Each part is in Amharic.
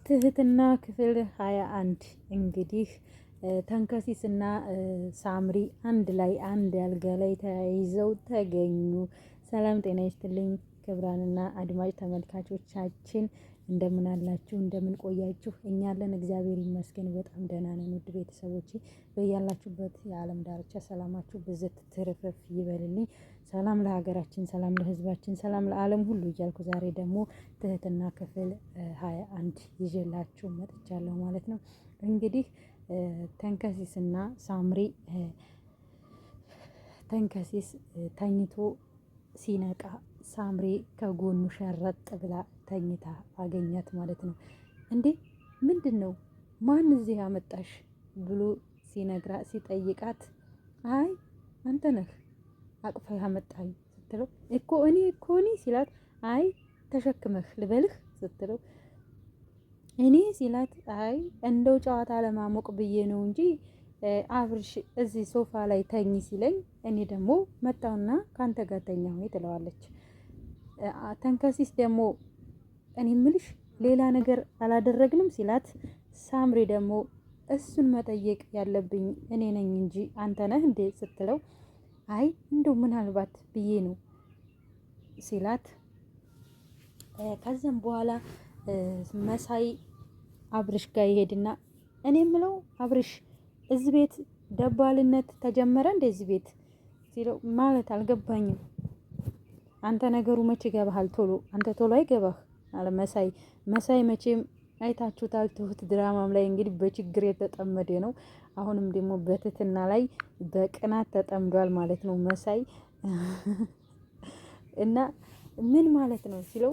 ትህትና ክፍል 21። እንግዲህ ተንከሲስና ሳምሪ አንድ ላይ አንድ አልጋ ላይ ተያይዘው ተገኙ። ሰላም ጤና ይስጥልኝ ክቡራንና አድማጭ ተመልካቾቻችን፣ እንደምን አላችሁ? እንደምን ቆያችሁ? እኛ አለን፣ እግዚአብሔር ይመስገን በጣም ደህና ነን። ውድ ቤተሰቦቼ በያላችሁበት የዓለም ዳርቻ ሰላማችሁ ብዝት ትርፍርፍ ይበልልኝ። ሰላም ለሀገራችን፣ ሰላም ለሕዝባችን፣ ሰላም ለዓለም ሁሉ እያልኩ ዛሬ ደግሞ ትህትና ክፍል 21 ይዤላችሁ መጥቻለሁ ማለት ነው። እንግዲህ ተንከሲስና ሳምሪ፣ ተንከሲስ ተኝቶ ሲነቃ ሳምሪ ከጎኑ ሸረጥ ብላ ተኝታ አገኛት ማለት ነው። እንዴ፣ ምንድን ነው? ማን እዚህ አመጣሽ? ብሎ ሲነግራ ሲጠይቃት፣ አይ አንተ ነህ አቅፈህ አመጣኝ ስትለው፣ እኮ እኔ እኮ እኔ ሲላት፣ አይ ተሸክመህ ልበልህ ስትለው፣ እኔ ሲላት፣ አይ እንደው ጨዋታ ለማሞቅ ብዬ ነው እንጂ አብርሽ እዚህ ሶፋ ላይ ተኝ ሲለኝ እኔ ደግሞ መጣውና ካንተ ጋር ተኛሁ ትለዋለች። ተንከሲስ ደግሞ እኔ ምልሽ ሌላ ነገር አላደረግንም ሲላት፣ ሳምሪ ደግሞ እሱን መጠየቅ ያለብኝ እኔ ነኝ እንጂ አንተ ነህ እንዴ ስትለው፣ አይ እንደው ምናልባት ብዬ ነው ሲላት፣ ከዛም በኋላ መሳይ አብርሽ ጋር ይሄድና እኔ ምለው አብርሽ፣ እዚህ ቤት ደባልነት ተጀመረ እንደዚህ ቤት ሲለው፣ ማለት አልገባኝም፣ አንተ ነገሩ መቼ ይገባሃል? ቶሎ አንተ ቶሎ አይገባህ አለ መሳይ። መሳይ መቼም አይታችሁታል። ትሁት ድራማም ላይ እንግዲህ በችግር የተጠመደ ነው። አሁንም ደግሞ በትህትና ላይ በቅናት ተጠምዷል ማለት ነው መሳይ። እና ምን ማለት ነው ሲለው፣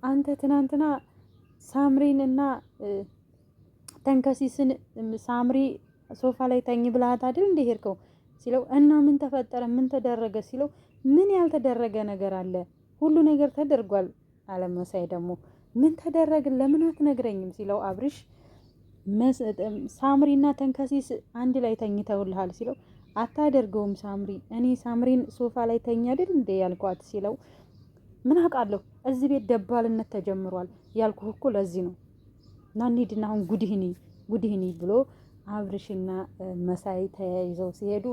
አንተ ትናንትና ሳምሪን እና ተንከሲስን ሳምሪ ሶፋ ላይ ተኝ ብለሃት አይደል እንደ ሄድከው ሲለው፣ እና ምን ተፈጠረ? ምን ተደረገ ሲለው፣ ምን ያልተደረገ ነገር አለ? ሁሉ ነገር ተደርጓል አለ መሳይ። ደግሞ ምን ተደረገ? ለምን አትነግረኝም ሲለው፣ አብርሽ ሳምሪና ተንከሲስ አንድ ላይ ተኝተውልሃል ሲለው፣ አታደርገውም ሳምሪ፣ እኔ ሳምሪን ሶፋ ላይ ተኝ አይደል እንዴ ያልኳት ሲለው፣ ምን አውቃለሁ፣ እዚህ ቤት ደባልነት ተጀምሯል ያልኩህ እኮ ለዚህ ነው፣ ና እንሂድና አሁን ጉድህኒ ጉድህኒ ብሎ አብርሽና መሳይ ተያይዘው ሲሄዱ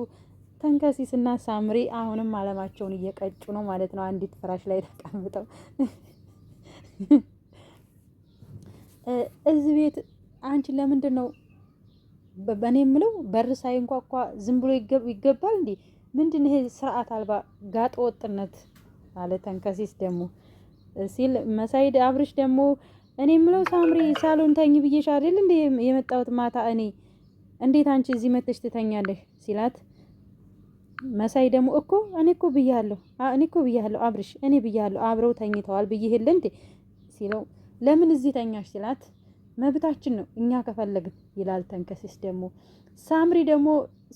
ተንከሲስና ሳምሪ አሁንም አለማቸውን እየቀጩ ነው ማለት ነው። አንዲት ፍራሽ ላይ ተቀምጠው እዚህ ቤት አንቺ ለምንድን ነው፣ በእኔ የምለው በር ሳይንኳኳ ዝም ብሎ ይገባል እንዴ? ምንድን ይሄ ስርዓት አልባ ጋጠ ወጥነት አለ ተንከሲስ ደግሞ ሲል መሳይድ አብርሽ ደግሞ እኔ የምለው ሳምሪ፣ ሳሎን ተኝ ብዬሽ አይደል እንዴ የመጣሁት ማታ? እኔ እንዴት አንቺ እዚህ መተሽ ትተኛለሽ? ሲላት፣ መሳይ ደግሞ እኮ እኔ እኮ ብያለሁ፣ እኔ እኮ ብያለሁ አብርሽ፣ እኔ ብያለሁ፣ አብረው ተኝተዋል ብዬሽ የለ እንዴ ሲለው፣ ለምን እዚህ ተኛሽ ሲላት፣ መብታችን ነው እኛ ከፈለግን ይላል ተንከሲስ ደግሞ። ሳምሪ ደግሞ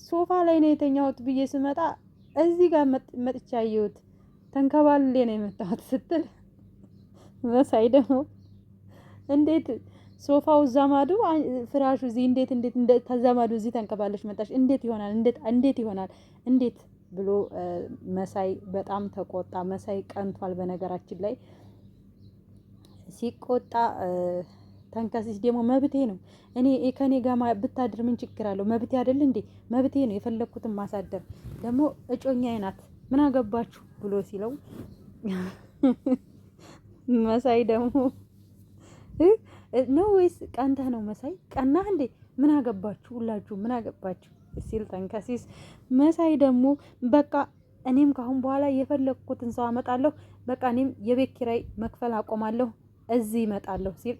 ሶፋ ላይ ነው የተኛሁት ብዬ ስመጣ እዚህ ጋር መጥቻ አየሁት፣ ተንከባልሌ ነው የመጣሁት ስትል፣ መሳይ ደግሞ እንዴት ሶፋው እዛ ማዶ ፍራሹ እዚህ፣ እንዴት እንዴት ከዛ ማዶ እዚህ ተንከባለሽ መጣሽ? እንዴት ይሆናል? እንዴት እንዴት ይሆናል? እንዴት ብሎ መሳይ በጣም ተቆጣ። መሳይ ቀንቷል። በነገራችን ላይ ሲቆጣ ተንከሲስ ደግሞ መብቴ ነው፣ እኔ ከኔ ጋር ብታድር ምን ችግር አለው? መብቴ አይደል እንዴ? መብቴ ነው የፈለግኩትን ማሳደር። ደግሞ እጮኛዬ ናት፣ ምን አገባችሁ ብሎ ሲለው፣ መሳይ ደግሞ ነው ወይስ ቀንተህ ነው መሳይ? ቀናህ እንዴ? ምን አገባችሁ ሁላችሁ፣ ምን አገባችሁ ሲል ተንከሲስ፣ መሳይ ደግሞ በቃ እኔም ካሁን በኋላ የፈለግኩትን ሰው አመጣለሁ፣ በቃ እኔም የቤት ኪራይ መክፈል አቆማለሁ፣ እዚህ እመጣለሁ ሲል፣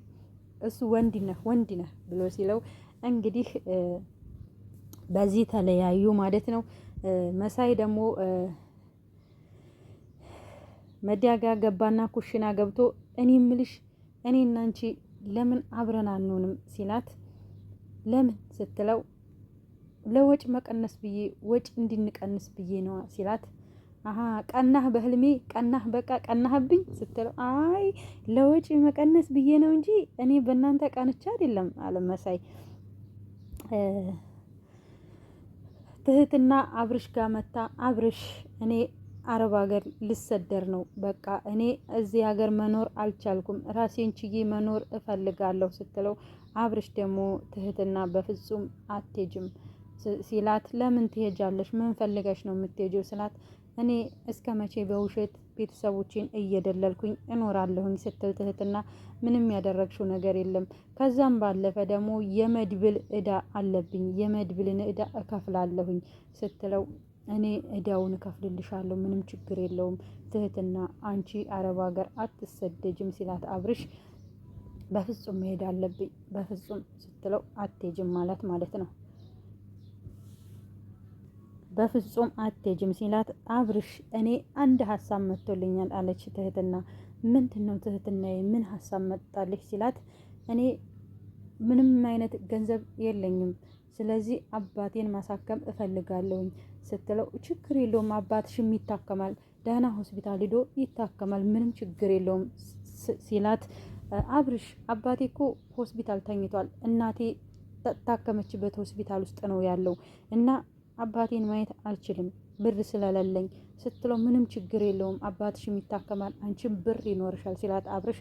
እሱ ወንድ ነህ ወንድ ነህ ብሎ ሲለው እንግዲህ በዚህ ተለያዩ ማለት ነው። መሳይ ደግሞ መዲያጋ ገባና ኩሽና ገብቶ እኔ ምልሽ እኔ እና አንቺ ለምን አብረን አንሆንም ሲላት፣ ለምን ስትለው፣ ለወጭ መቀነስ ብዬ፣ ወጭ እንድንቀንስ ብዬ ነዋ ሲላት፣ አሀ ቀናህ፣ በህልሜ ቀናህ፣ በቃ ቀናህብኝ ስትለው፣ አይ ለወጪ መቀነስ ብዬ ነው እንጂ እኔ በእናንተ ቀንቻ አይደለም አለ መሳይ። ትህትና አብርሽ ጋር መታ፣ አብርሽ እኔ አረብ ሀገር ልሰደር ነው። በቃ እኔ እዚህ ሀገር መኖር አልቻልኩም፣ ራሴን ችዬ መኖር እፈልጋለሁ ስትለው አብርሽ ደግሞ ትህትና በፍጹም አትሄጂም ሲላት ለምን ትሄጃለሽ? ምን ፈልገሽ ነው የምትሄጂው? ስላት እኔ እስከ መቼ በውሸት ቤተሰቦቼን እየደለልኩኝ እኖራለሁኝ ስትል ትህትና ምንም ያደረግሽው ነገር የለም። ከዛም ባለፈ ደግሞ የመድብል እዳ አለብኝ፣ የመድብልን እዳ እከፍላለሁኝ ስትለው እኔ እዳውን እከፍልልሻለሁ፣ ምንም ችግር የለውም ትህትና፣ አንቺ አረብ ሀገር አትሰደጅም ሲላት አብርሽ በፍጹም መሄድ አለብኝ በፍጹም ስትለው አትሄጂም ማለት ማለት ነው። በፍጹም አትሄጂም ሲላት አብርሽ እኔ አንድ ሀሳብ መጥቶልኛል አለች ትህትና። ምንድን ነው ትህትናዬ? ምን ሀሳብ መጣልሽ ሲላት እኔ ምንም አይነት ገንዘብ የለኝም፣ ስለዚህ አባቴን ማሳከም እፈልጋለሁኝ ስትለው ችግር የለውም አባትሽም ይታከማል፣ ደህና ሆስፒታል ሂዶ ይታከማል፣ ምንም ችግር የለውም ሲላት አብርሽ አባቴ እኮ ሆስፒታል ተኝቷል፣ እናቴ ታከመችበት ሆስፒታል ውስጥ ነው ያለው እና አባቴን ማየት አልችልም ብር ስለሌለኝ ስትለው ምንም ችግር የለውም አባትሽም ይታከማል፣ አንቺም ብር ይኖርሻል ሲላት አብርሽ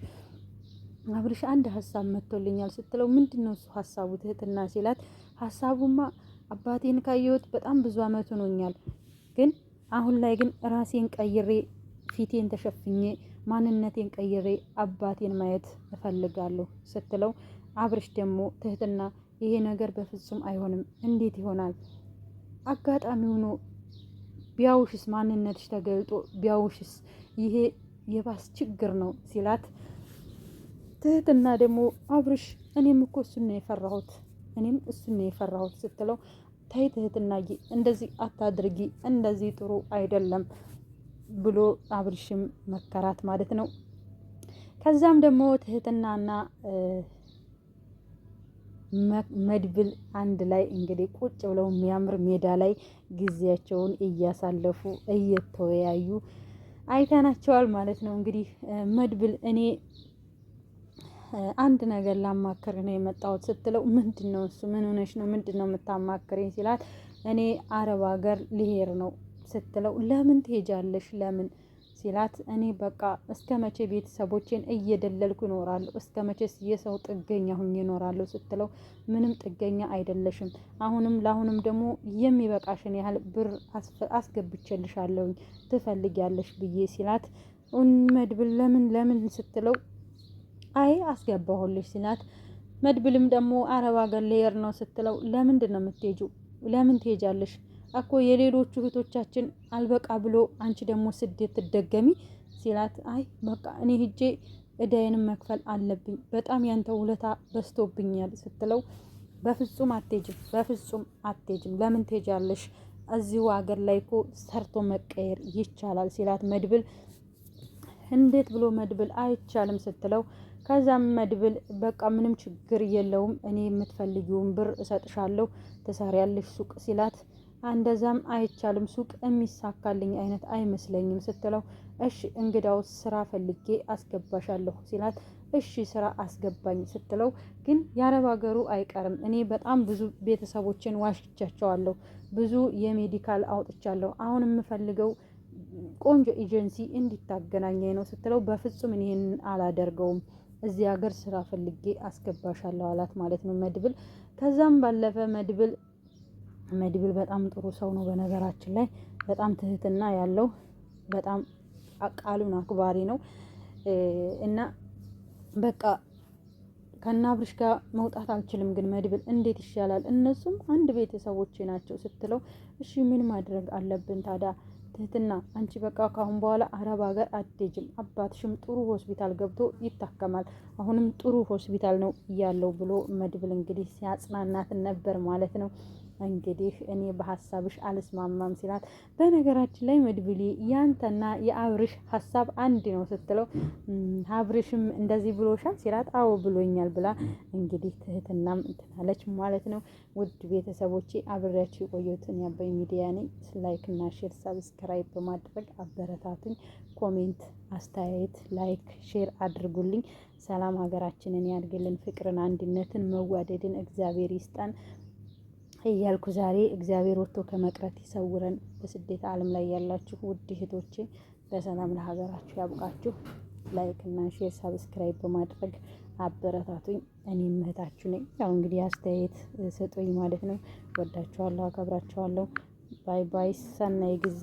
አብርሽ አንድ ሀሳብ መጥቶልኛል ስትለው ምንድን ነው እሱ ሀሳቡ ትህትና ሲላት ሀሳቡማ አባቴን ካየሁት በጣም ብዙ አመት ሆኖኛል፣ ግን አሁን ላይ ግን ራሴን ቀይሬ ፊቴን ተሸፍኜ ማንነቴን ቀይሬ አባቴን ማየት እፈልጋለሁ ስትለው አብርሽ ደግሞ ትህትና ይሄ ነገር በፍጹም አይሆንም፣ እንዴት ይሆናል? አጋጣሚ ሆኖ ቢያውሽስ ማንነትሽ ተገልጦ ቢያውሽስ ይሄ የባስ ችግር ነው ሲላት፣ ትህትና ደግሞ አብርሽ እኔም እኮ እሱን ነው የፈራሁት እኔም እሱን ነው የፈራሁት ስትለው፣ ተይ ትህትናዬ እንደዚህ አታድርጊ፣ እንደዚህ ጥሩ አይደለም ብሎ አብርሽም መከራት ማለት ነው። ከዛም ደግሞ ትህትናና መድብል አንድ ላይ እንግዲህ ቁጭ ብለው የሚያምር ሜዳ ላይ ጊዜያቸውን እያሳለፉ እየተወያዩ አይተናቸዋል ማለት ነው። እንግዲህ መድብል እኔ አንድ ነገር ላማክር ነው የመጣሁት ስትለው፣ ምንድን ነው እሱ? ምን ሆነሽ ነው? ምንድን ነው የምታማክረኝ? ሲላት እኔ አረብ ሀገር ልሄድ ነው ስትለው፣ ለምን ትሄጃለሽ? ለምን ሲላት እኔ በቃ እስከ መቼ ቤተሰቦቼን እየደለልኩ እኖራለሁ? እስከ መቼስ የሰው ጥገኛ ሁኜ እኖራለሁ? ስትለው ምንም ጥገኛ አይደለሽም። አሁንም ለአሁንም ደግሞ የሚበቃሽን ያህል ብር አስገብቼልሻለሁኝ ትፈልጊያለሽ ብዬ ሲላት መድብል ለምን ለምን ስትለው አይ አስገባሁልሽ ሲላት መድብልም ደግሞ አረብ አገር ልሄድ ነው ስትለው ለምንድን ነው የምትሄጂው? ለምን ትሄጃለሽ? እኮ የሌሎቹ እህቶቻችን አልበቃ ብሎ አንቺ ደግሞ ስደት ትደገሚ ሲላት፣ አይ በቃ እኔ ሂጄ እዳዬንም መክፈል አለብኝ በጣም ያንተ ውለታ በዝቶብኛል ስትለው፣ በፍጹም አትሄጂም፣ በፍጹም አትሄጂም፣ ለምን ትሄጃለሽ? እዚሁ ሀገር ላይ እኮ ሰርቶ መቀየር ይቻላል ሲላት፣ መድብል እንዴት ብሎ መድብል አይቻልም ስትለው ከዛም መድብል በቃ ምንም ችግር የለውም እኔ የምትፈልጊውን ብር እሰጥሻለሁ ትሰሪያለሽ ሱቅ ሲላት እንደዛም አይቻልም ሱቅ የሚሳካልኝ አይነት አይመስለኝም ስትለው፣ እሺ እንግዳው ስራ ፈልጌ አስገባሻለሁ ሲላት፣ እሺ ስራ አስገባኝ ስትለው፣ ግን የአረብ ሀገሩ አይቀርም እኔ በጣም ብዙ ቤተሰቦችን ዋሽቻቸዋለሁ፣ ብዙ የ medical አውጥቻለሁ። አሁን የምፈልገው ቆንጆ ኤጀንሲ እንዲታገናኘኝ ነው ስትለው፣ በፍጹም እኔን አላደርገውም እዚህ ሀገር ስራ ፈልጌ አስገባሻለሁ አላት ማለት ነው መድብል። ከዛም ባለፈ መድብል መድብል በጣም ጥሩ ሰው ነው። በነገራችን ላይ በጣም ትህትና ያለው በጣም ቃሉን አክባሪ ነው እና በቃ ከነ አብርሽ ጋር መውጣት አልችልም፣ ግን መድብል እንዴት ይሻላል? እነሱም አንድ ቤተሰቦቼ ናቸው ስትለው እሺ ምን ማድረግ አለብን ታዲያ ትህትና አንቺ በቃ ካሁን በኋላ አረብ ሀገር አትሄጂም፣ አባትሽም ጥሩ ሆስፒታል ገብቶ ይታከማል፣ አሁንም ጥሩ ሆስፒታል ነው ያለው ብሎ መድብል እንግዲህ ሲያጽናናት ነበር ማለት ነው። እንግዲህ እኔ በሀሳብሽ አልስማማም ሲላት፣ በነገራችን ላይ መድብሌ ያንተና የአብርሽ ሀሳብ አንድ ነው ስትለው፣ አብርሽም እንደዚህ ብሎሻል ሲላት፣ አዎ ብሎኛል ብላ እንግዲህ ትህትናም እንትናለች ማለት ነው። ውድ ቤተሰቦቼ አብሬያችሁ የቆየሁትን የአባይ ሚዲያ ነኝ። like እና share subscribe በማድረግ አበረታቱኝ። comment፣ አስተያየት፣ like share አድርጉልኝ። ሰላም ሀገራችንን ያድርግልን። ፍቅርን፣ አንድነትን፣ መዋደድን እግዚአብሔር ይስጠን። እያልኩ ዛሬ እግዚአብሔር ወጥቶ ከመቅረት ይሰውረን። በስደት ዓለም ላይ ያላችሁ ውድ እህቶቼ በሰላም ለሀገራችሁ ያብቃችሁ። Like እና share subscribe በማድረግ አበረታቱኝ። እኔም እህታችሁ ነኝ። ያው እንግዲህ አስተያየት ስጡኝ ማለት ነው። ወዳችኋለሁ፣ አከብራችኋለሁ። Bye bye። ሰናይ ጊዜ።